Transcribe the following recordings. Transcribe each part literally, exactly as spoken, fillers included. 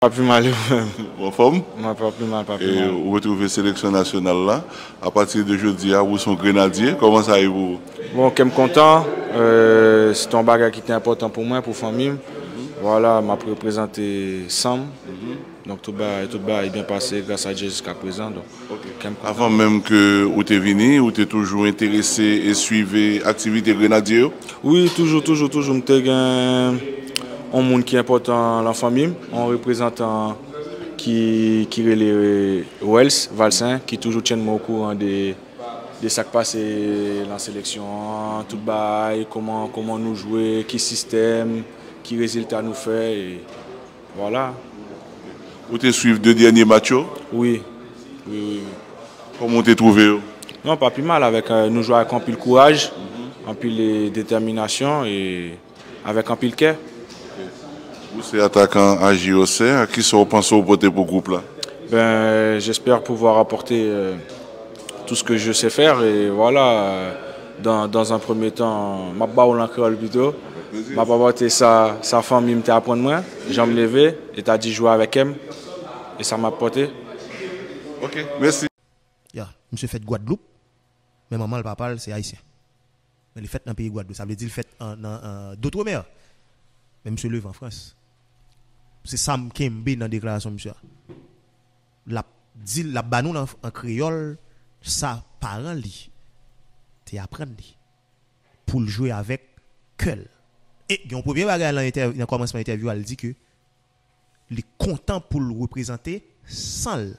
Pa pi mal, ou menm? Ou anfòm? Mwen pa pi mal, pa pi mal. E ou retwouve seleksyon nasyonal la. Apati de jodi a, ou se yon grenadye. Kòman sa ye pou ou? Bon, kè m kontan. Euh, se te yon bagay ki te enpòtan pou mwen, pou fanmi m. Vwala, m ap reprezante san m. Donk, tout bagay, tout bagay byen pase, gras a Dye, jiska prezan. Donk, kè m kontan. Avan menm ke ou te vini, ou te toujou enterese e swive aktivite grenadye yo? Wi, toujou, toujou, toujou. M te gen yon moun ki enpòtan lan fanmi m, yon reprezantan ki, ki rele Wels Valsen, ki toujou tyenn mwen okouran de, de sa k pase lan seleksyon an, tout bagay, kòman, kòman nou jwe, ki sistèm, ki rezilta nou fè, e vwala. Ou te swiv de dènye match yo? Wi, wi, wi, wi. Kòman ou te twouve yo? Non, pa pi mal, avèk, euh, nou jwe avèk anpil kouraj, anpil, eh, detèminasyon e avèk anpil kè. Ou se atakan A J O C, a kisa ou panse ou pote pou gwoup la? Ben, j'espère pouvoir apporter, euh, tout ce que je sais faire et voilà, euh, dans, dans un premier temps, m ap ba w l an kreyòl pito. M ap apòte sa, sa fanmi m te aprann mwen, jan m leve, e ta di jwe avèk kè m, e sa m ap pòte. Ok, mèsi. Ya, misye fèt Gwadloup, men manman l, papa l, se ayisyen. Men li fèt nan peyi Gwadloup, sa vle di li fèt an, nan, an, d'outre-mer. Men misye leve an Frans. Se sa m kenbe nan deklarasyon misye a. L ap di, l ap ba nou nan, an kreyòl, sa paran li te aprann li pou l jwe avèk kè l. E gen yon premye bagay nan entèv-, nan kòmansman entèvyou a, l di ke li kontan pou l reprezante san l.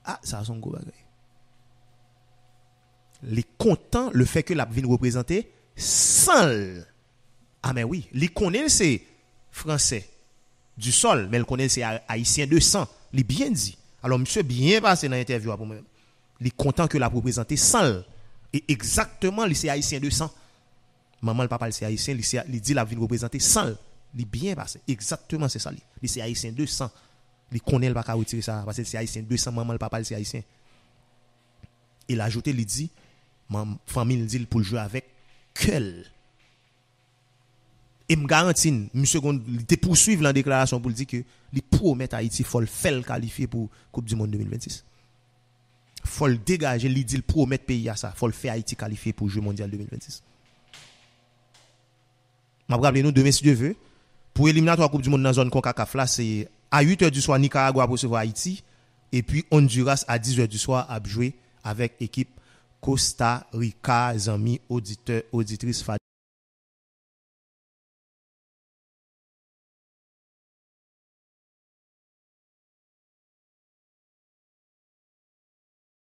Ah, sa se yon gwo bagay. Li kontan le fè ke l ap vin reprezante san l. Ah, men wi, li konnen l se fransè du sol, men l konnen l se a-, ayisyen de san. Li byen di. Alò, misye byen pase nan entèvyou a pou mwen menm. Li kontan ke l ap reprezante san l. E egzakteman, li se ayisyen de san. Manman l, papa l se ayisyen, li se, li di l ap vin reprezante san l. Li byen pase. Egzakteman, se sa li. Li se ayisyen de san. Li konnen l pa ka retire sa, paske l se ayisyen de san, manman l, papa l se ayisyen. E l ajoute, li di, manm, fanmi l di l pou l jwe avèk kè l. E m garanti n, misye konn, li te pouswiv lan deklarasyon pou l di ke li pwomèt Ayiti, fò l fè l kalifye pou Koup di Mond de mil vennsis. Fò l degaje, li di l pwomèt peyi a sa, fò l fè Ayiti kalifye pou Jeu Mondial de mil vennsis. M ap raple nou, demen, si Dye ve, pou eliminatwa Koup di Mond nan zòn konkakaf la, se a uit è di swa, Nikaragwa ap resevwa Ayiti, epi Honduras a diz è di swa ap jwe avèk ekip Kosta Rika, zanmi oditè, oditris,